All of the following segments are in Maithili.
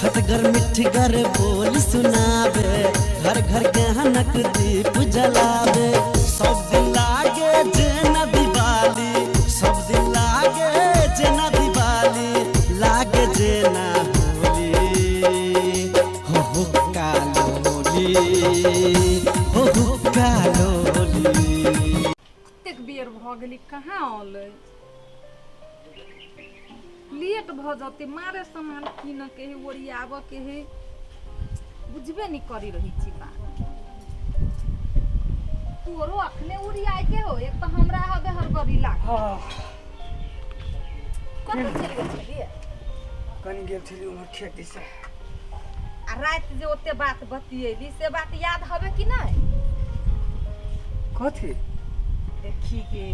खटगर मिठगर बोल सुनावे, घर घर गहनक दीप जलावे। सब दिन लागे जेना दिवाली, सब दिन लागे जेना दिवाली, लागे जेना होली, हो हो कालोली, हो हो कालोली। कतेक बेर भऽ गेलै, कहाँ औलै? लेट भऽ जतै। मारे सामान कीनऽ के है, ओरियाबऽ के है, बुझबे नहि करी रहै छी बात। तोरो अखने ओरियाए के हो, एक तऽ हमरा हबे हड़बड़ी लाग। हाँ। कतऽ चलि गेल छलियै? कनि गेल छलियै उम्हर खेत दिस। आ राति जे ओते बात बतियेली से बात याद हबे कि नहि? कथी? देखी गे,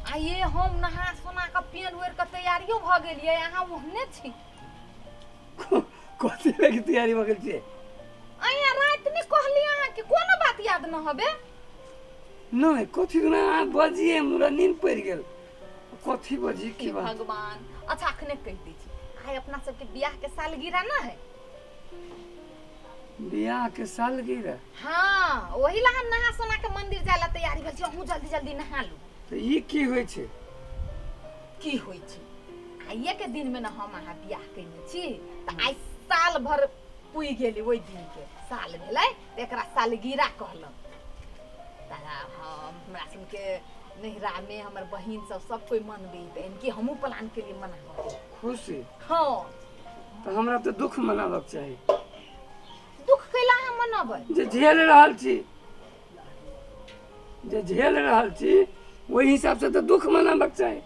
आ ये हम नहा सोना कऽ पेन ओढ़ि कऽ तैयारियो भऽ गेलियै, अहाँ ओहने छी। कथी लगी तैयारी भऽ गेल छियै? अइया राति नहि कहली अहाँके, कोनो बात याद न हबे? नहि, कथी ना अहाँ बजियै, हमरा नींद पड़ि गेल। कथी बजी की हे बात? भगवान! अच्छा, अखने कहि दै छी। आइ अपना सबके बियाह के सालगिरह ना है? बियाह के सालगिरह? हाँ, ओही ला हम नहा सोना के मंदिर जाय ला तैयारी भेल छी। अहूँ जल्दी जल्दी नहा लू। तऽ ई की होइ छै? की होइ छै? आइए के दिन में न हम अहाँ बियाह केने छी, तऽ आइ साल भर पुइ गेली। ओहि दिन के साल भेलै तऽ एकरा सालगिरह कहलक। तऽ हम हमरा सबके नैहरामे हमर बहिन सब सब कोइ मनबै, तऽ कि हमहूँ प्लान केलियै मनाबऽ। खुशी? हाँ। तऽ हमरा तऽ दुख मनाबक चाही। दुख कैला अहाँ मनबै? जे झेल रहल छी, जे झेल रहल छी, ओहि हिसाबसँ तऽ दुख मनाबक चाही।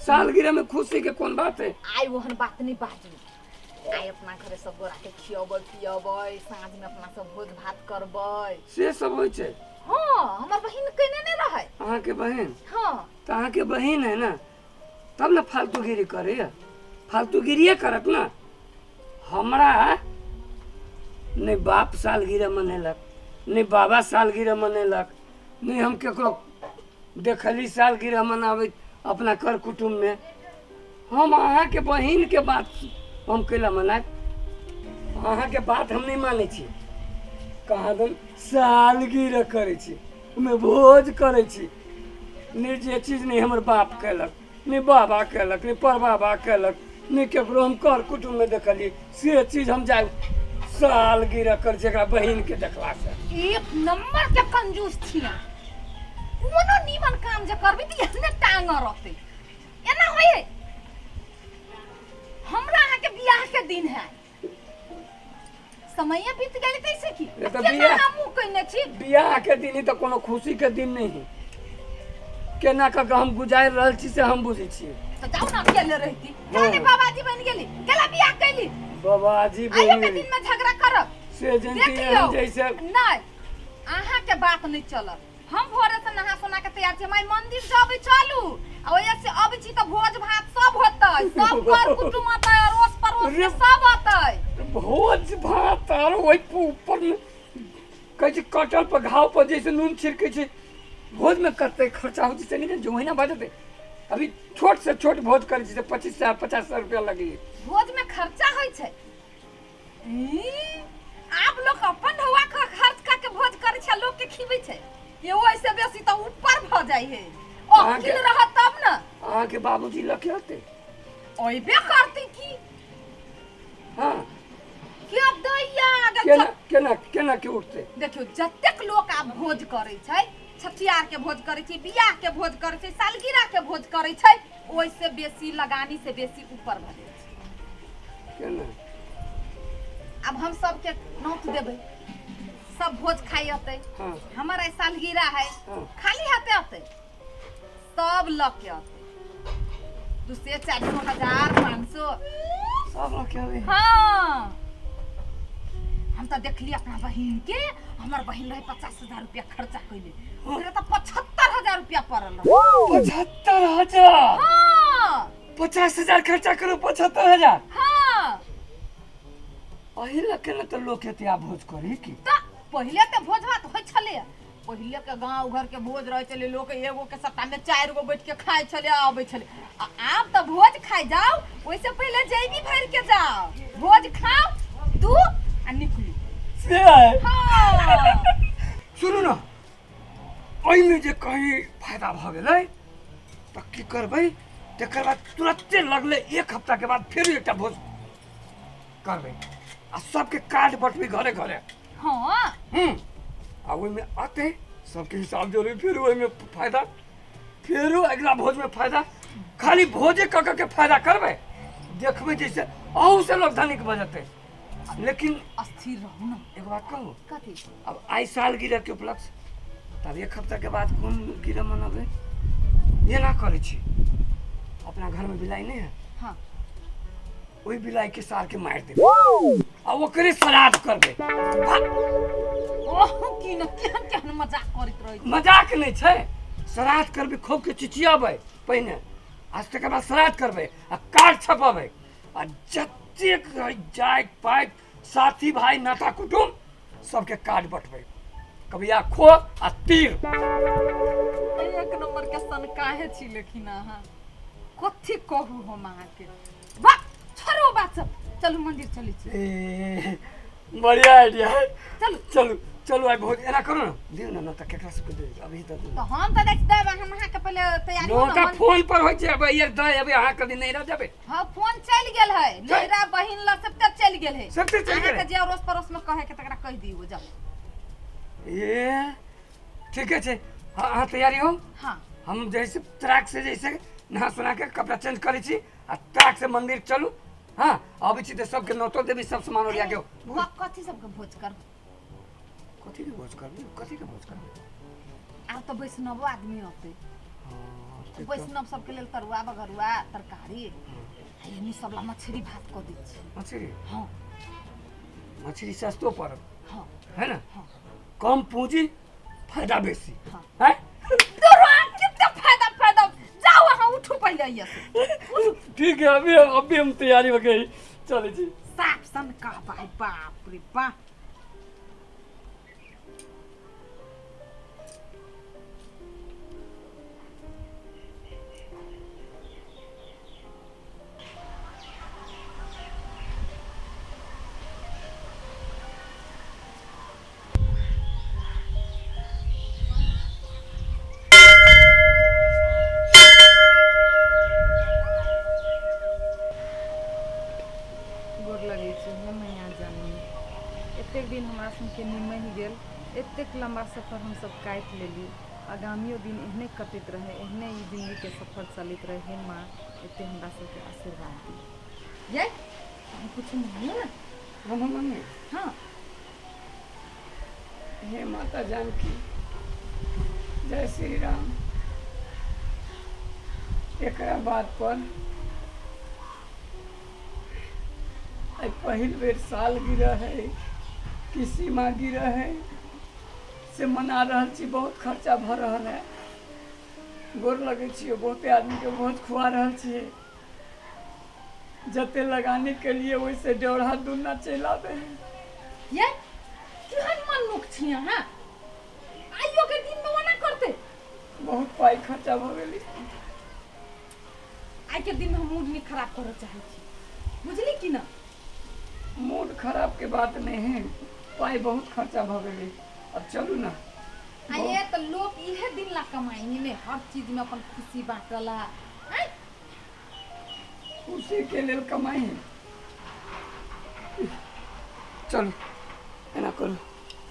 सालगिरहमे खुशीके कोन बात है? आइ ओहन बात नहि बाजू। आइ अपना घरे सब गोरा के खियबै पियबै, साँझमे अपना सब भोज भात करबै। से सब होइ छै? हाँ, हमर बहिन केने नहि रहै। अहाँके बहिन? हाँ। तऽ अहाँके बहिन है ने, तब ने फालतूगिरी करैए। फालतूगिरिए करत ने। हमरा नहि बाप सालगिरह मनेलक, नहि बाबा सालगिरह मनेलक, नहि हम ककरो देखली सालगिरह मनाबैत अपना कर कुटुम्बमे। हम अहाँके बहिनके बात हम कैला मनायब? अहाँके बात हम नहि मानै छी। कहाँ दन सालगिरह करै छी, ओहिमे भोज करै छी। नहि, जे चीज नहि हमर बाप केलक, नहि बाबा केलक, नहि परबाबा केलक, नहि ककरो हम कर कुटुम्बमे देखलियै, से चीज हम जाय सालगिरह कर जेकरा बहिनके देखलासँ। एक नंबर के कंजूस छी अहाँ। कोनो नीमन काम जे करबी तऽ एहने टांग रहतै। एना होइए? हमरा अहाँके बियाह के दिन है, समय बीत गेल कैसे की? ये तऽ केना बियाह- हमहूँ कहने छी। बियाह के दिन ही तऽ कोनो खुशी के दिन नहीं है। केना कऽ के हम गुजारि रहल छी से हम बुझै छियै। तऽ जाउ ने, अकेले रहती। जाने बाबाजी बनि गेली, केला बियाह कैली? बाबाजी आइयो बनि के गेली। दिन में झगड़ा करब? से जनती देखियौ। हम जैसे नहि, अहाँके बात नहि चलत। हम भोरे से नहा सोना के तैयार छी। हम आइ मंदिर जाबै, चलू। आ ओहि से अबै छी तऽ भोज भात सब होतै, सब कर कुटुम अतै, अड़ोस पड़ोस के सब अतै। भोज भात आर ओहि ऊपर में कहै छै, कटल पर घाव पर जैसे नून छिड़कै छै। भोजमे कते खर्चा होइ छै से नहि जे ओहिना भऽ जेतै। अभी छोट से छोट भोज करै छै तऽ 25,000 50,000 रुपया लगैए। भोज में खर्चा होइ छै? ई, आब लोक अपन ढौआ खर्च कऽ के भोज करै छै, लोक के खिबै छै। ये ओहिसे बेसी तऽ ऊपर भऽ जाइ है। अहाँके- अकिल रहत तब ने। अहाँके बाबूजी लऽ के अतै? अयबे करतै की। हँ। के दैया अगर केना केना केना के उठतै? देखियौ, जतेक लोक आब भोज करै छै, छठियार के भोज करै छै, बियाह के भोज करै छै, सालगिरह के भोज करै छै, ओहिसे बेसी लगानी से बेसी ऊपर भऽ जाइ छै। केना? आब हम सबके नौत देबै, सब भोज खाइ अतै। हमर आइ सालगिरह है। खाली हाथे अतै? सब लऽ के अतै, 200, 400, 1000, 500। सब लऽ के अबै? हाँ, हम तऽ देखली अपना बहिन के। हमर बहिन रहे 50,000 रुपया खर्चा कैले, ओकरा तऽ 75,000 रुपया पड़ल रहे। 75,000? हाँ। 50,000 खर्चा करू, 75,000? हाँ। एहि लऽ के ने तऽ लोक एते आब भोज करी की। तऽ पहिले तऽ भोज भात होइ छलै। पहिले के गाँव घर के भोज रहै छलै, लोक एगो के सट्टा में चारि गो बैठ के खाइ छलै आ अबै छलै। आ आब तऽ भोज खाइ जाउ, ओहिसे पहिले जैबी भरि के जाउ, भोज खाउ, आ निकलू। से है। हाँ। सुनू ने, एहिमे जे कहीं फायदा भऽ गेलै तऽ की करबै? तकर बाद तुरन्ते लगले एक हफ्ता के बाद फेर एकटा भोज करबै आ सबके कार्ड बँटबै घरे घरे। हाँ। आ ओहिमे अतै सबके हिसाब जोड़बै, फेर ओहिमे फायदा, फेरो अगिला भोजमे फायदा। खाली भोजे कऽ कऽ के फायदा करबै, देखबै जैसे अहू से लोग धनिक भऽ जेतै। लेकिन अस्थिर रहू ने। एगो बात कहू? कथी? अब आइ साल गिरह के उपलक्ष्य, तब एक हफ्ता के बाद कोन गिरह मनबै? एना करै छी, अपना घरमे बिलाइ नहि है? हाँ। ओहि बिलाइ के सार के मारि देबै आ ओकरे श्राद्ध करबै। ओह, की न केहन केहन मजाक करैत रहै छी। मजाक नहि छै। श्राद्ध करबै, खूब के चिचियाबै पहिने, आ तकर बाद श्राद्ध करबै आ कार्ड छपबै आ जतेक जाति पाति साथी भाई नाता कुटुम सबके कार्ड बटबै, कभी आ खो आ तीर। एक नंबर के सनकाहे छी। लेकिन अहाँ कथी कहू हम अहाँके। वाह, छोड़ो बात सब, चलू मंदिर चलै छी। ए, बढ़िया आइडिया है। चलू। चलू चलू, आइ बहुत एना करू ने, दियौ ने, तऽ केकरा सबके दियौ अभी तऽ दियौ। तऽ हम तऽ देख देब, हम अहाँके पहिले तैयारी हो नौका ने मन- फोन पर होइ छै। अब ये दऽ अबै अहाँ कभी नैहरा जेबै? हाँ, फोन चलि गेल है नैहरा, बहिन लग सब तक चलि गेल है। सब चलि गेल अहाँके है? जे अड़ोस पड़ोस में कहे के तकरा कहि दियौ, जाउ। ए, ठीके छै। हाँ, अहाँ तैयारी हो। हाँ। हम जैसे ट्रैक से जैसे नहा सुना के कपड़ा चेंज करै छी आ ट्रैक से मंदिर चलू। हाँ, अबै छी तऽ सबके नौतो देबी, सब सामान ओरिया के। कथी सबके भोज करब? कथी के भोज करबै? कथी के भोज करबै? आब तऽ वैष्णवो आदमी अतै। हाँ, से तऽ- वैष्णव सबके लेल तरुआ बघरुआ तरकारी आ एनी सब ला मछली भात कऽ दै छी। मछली? हाँ। मछली सस्तो पड़त। हाँ। है ना? हाँ। कम पूंजी फायदा बेसी। हाँ। है। तोरा कितना फायदा फायदा। जाओ अहाँ, उठू पहिले एहिया से। ठीक है, अभी अभी हम तैयारी हो गई, चले जी। साफ सन कहबा, बाप रे बाप। गोर लगै छी हे मैया जननी। एतेक दिन हमरा सबके निमहि गेल, एतेक लम्बा सफर हमसब काटि लेली। आगामियो दिन एहने कटैत रहै, एहने ई जिन्दगीके सफर चलैत रहै। हे माँ, एते हमरा सबके आशीर्वाद दिअ। ये अहाँ कुछ मांगियो ना। हम मांगे? हाँ। हे माता जानकी, जय श्री राम। एकरा बात पर आइ पहिल बेर साल गिरह है कि सीमा गिरह है से मना रहल छी। बहुत खर्चा भऽ रहल है। गोर लगै छियै, बहुते आदमीके भोज खुआ रहल छियै। जते लगानी के लिए ओहिसे डेढ़ा दुना चलि आबै है। ये केहन मनमुख छी अहाँ, आइयो के दिन में ओना करते। बहुत पाइ खर्चा भऽ गेलै। आइ के दिन में हम मूड नहीं खराब करऽ चाहै छी, बुझली कि ना? मूड खराब के बात नहीं है, पाइ बहुत खर्चा भऽ गेलै। अब चलू ना। आ ये तऽ लोक इहे दिन ला कमाई ने, हर चीज में अपन खुशी बांटला आँय? खुशी के लेल कमाई। चलू, एना करू।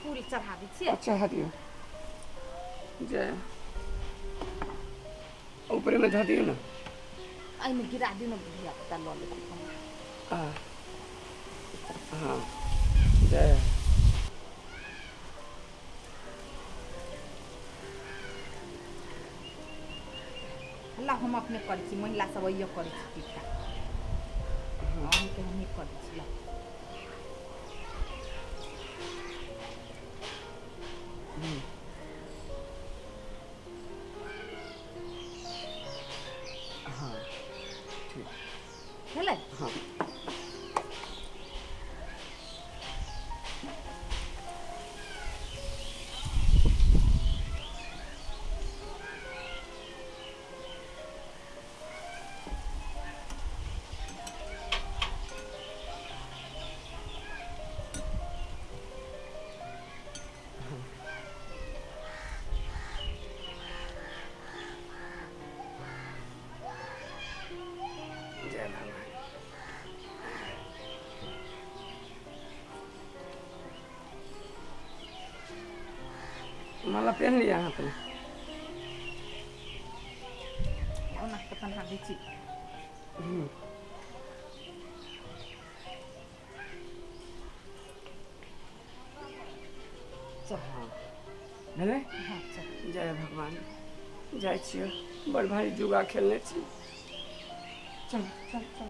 फूल चढ़ाबै छियै। अच्छा, दियौ। जय ऊपरे में धऽ दियौ ने। एहिमे गिरा दियौ ने, धिया पुता लऽ लेतै। आ, हाँ, जय। ला, हम अपने करै छी। महिला सब अइयो करै छी टीका, अहाँके हमही करै छी, ला। हाँ, ठीक। भेलै? हाँ। माला पहन लिया अहाँ अपने। ओना के पन्हा दै छी। हाँ, भेलै। हाँ, चल। जय भगवान। जाइ छियै, बड़ भारी जुआ खेलने छी। चल चल चल।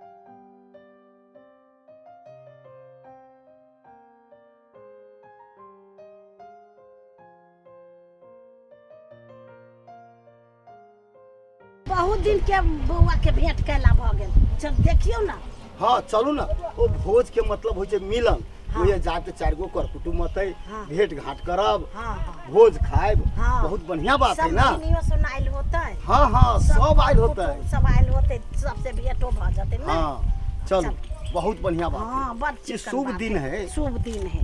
बहुत दिन के बौआ के भेंट कैला भऽ गेल, चल देखियौ ना। हाँ चलू ना, ओ भोज के मतलब होइ छै मिलन। हाँ। ओहिया जाके चारि गो कर कुटुम्ब अतै। हाँ। भेंट घाट करब। हाँ हाँ। भोज खायब। हाँ। बहुत बढ़िया बात है सब ना। चिनियो सुन आयल होतै। हाँ हाँ, सब आयल होतै। कुटुम्ब सब आयल होतै, सबसे भेंटो भऽ जेतै ने। हाँ चलू, चल। बहुत बढ़िया बात हाँ, है। बड़ ये चिकन शुभ बात दिन है। शुभ दिन है।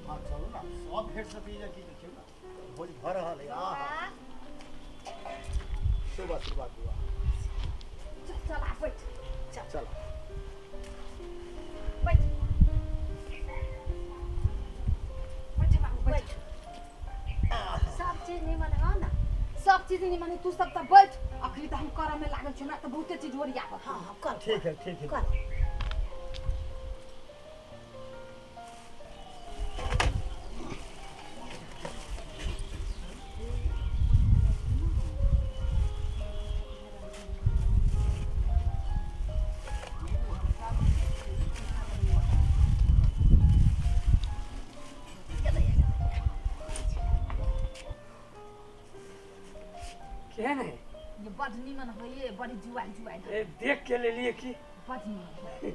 हाँ चलू ना, सब भेंट सकैया की। देखियौ ना, भोज भऽ रहल है। आहा, शुभ आशीर्वाद बुआ। चल चल, आ बैठ। चल। बैठ बैठ बाबू, बैठ। सब चीज निमन हो ना? सब चीज निमन है, तू सब तऽ बैठ। अखनी तऽ हम करऽ में लागल छी, हमरा तऽ बहुते चीज ओरियाबऽ। हाँ हाँ, कर। ठीक है, ठीक है। कर। केहन है? ये बड निमन है, ये बड़ी जुआइ जुआइ। ए, देख के ले लिए की। बड निमन है।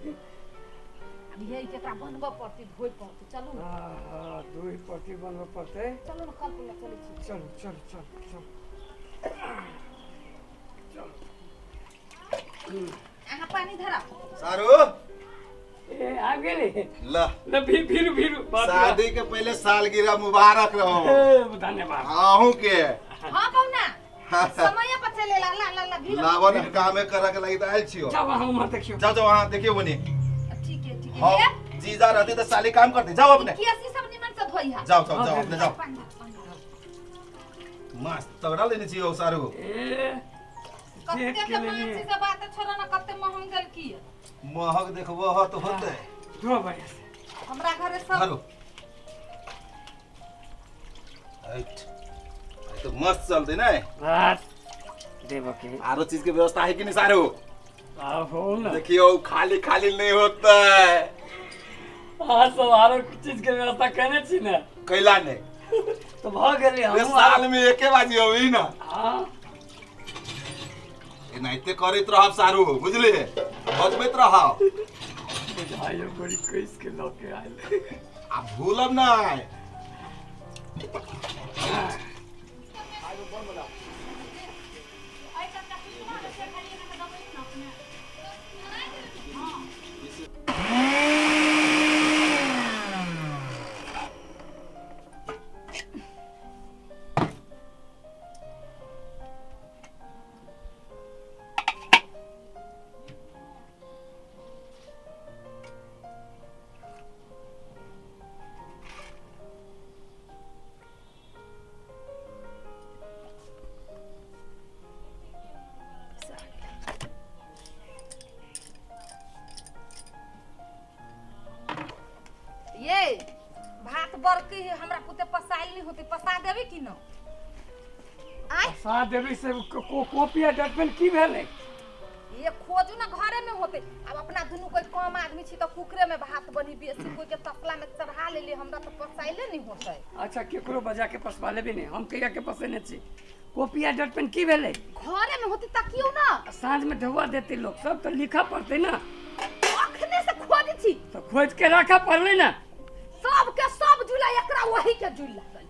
अब ये केकरा बनबऽ पड़तै, धोइ पड़तै। चलू ने। हाँ हाँ, दुई पट्टी बनबऽ पड़तै। चलू ने, कल पर चलै छी। चलू चलू चलू चलू चलू। अहाँ पानी धरा। सारू। ए, आबि गेली। ल। ल, भी भीरू भीरू बाप रे। शादी के पहले सालगिरह मुबारक रहो। ए, धन्यवाद। अहूँ के। हाँ पहुना, समय पर चले ला ला ला ला भीड़। लावन, हम कामे करे के लगी त आयल छियो। जाओ अहाँ उम्हर देखियौ। जाओ जाओ, वहाँ देखियो बनी। ठीक है, ठीक है। हाँ। हे, जीजा रहते तो साले काम करते। जाओ अपने। केसी सब निमन से धोई है। जाओ जाओ जाओ, अपने जाओ। पानी धर, पानी धर। मस्त तगड़ा लेने छियो सारू। ए, कते देख के के लेलिए। माछी से बात छोड़ा ना, कते महंग गेल की। महक देखबो हो तो होते। धो बढ़िया से। हमरा घरे सब धरो। राइट, आई तो मस्त चलते ना। बात देबो के। आरो चीज के व्यवस्था है कि नहीं सारू? आ हो ना। देखियो, खाली खाली नहीं होता है। अहाँ सब आरो चीज के व्यवस्था केने छी ने? कैला नहीं। तऽ भऽ गेलै। रे, हमहूँ साल में एके बाजी होई ना। हाँ। एनाहिते करैत रहब सारू, बुझलिए? बजबैत रहब। बुझाइयो बड़ी कैस के लऽ के आयल। आ भूलब नहीं। ये भात बरकी है, हमरा पुते पसाइल नहीं होते, पसा देबे की न आय? पसा देबै से कॉपी आ डॉटपेन की भेलै? ये खोजू ना, घरे में होते। अब अपना दुनू कोई कम आदमी छी तो कुकरे में भात बनी, बेसी कोई के तसला में चढ़ा लेली। हमरा तो पसाइले नहीं होते। अच्छा, केकरो बजा के पसवा लेबै ने, हम कहिया के पसेने छी? कॉपी आ डॉटपेन की भेलै? घरे में होते, तकियो ना। साँझ में ढौआ देतै लोग सब तऽ लिखऽ पड़तै ना। अखने से खोज छी। तऽ खोजि के राखऽ पड़लै ने। सबके सब झूला, एकरा वही के झूल लागल।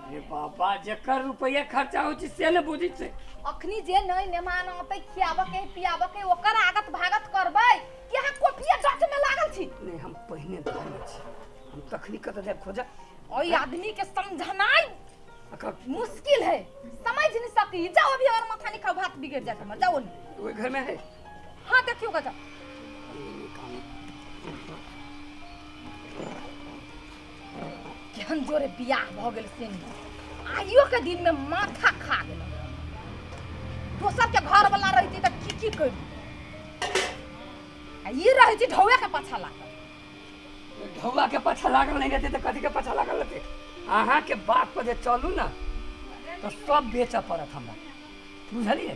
अरे बाबा, जेकर रुपैआ खर्चा होइ छै से ने बुझै छै। अखनी जे नहीं मेहमान औतै, खियाबऽ के पियाबऽ के, ओकर आगत भागत करबै कि अहाँ कॉपिया डट में लागल छी? नहि, हम पहिने धरने छी, हम तखनी कतऽ जायब खोजऽ। ओई आदमी के समझनाइ अकर मुश्किल है, समझ नहीं सकी। जाओ अभी और माथा नहीं खाओ, भात बिगड़ जाए हमर। जाओ ने। ओहि घर में है। हाँ, देखियो गा, जाओ। ई काम कखन जोरे बियाह भऽ गेल से नहि। आइयो के दिन में माथा खा गेल। दोसर के घर वाला रहती तऽ की की करी, आ ई रहै छै ढौआ के पाछा लागल। ढौआ के पाछा लागल नहीं रहते तऽ कथी के पाछा लागल रहते? अहाँके बात पर जे चलू ने तऽ सब बेचऽ पड़त हमरा, बुझलियै?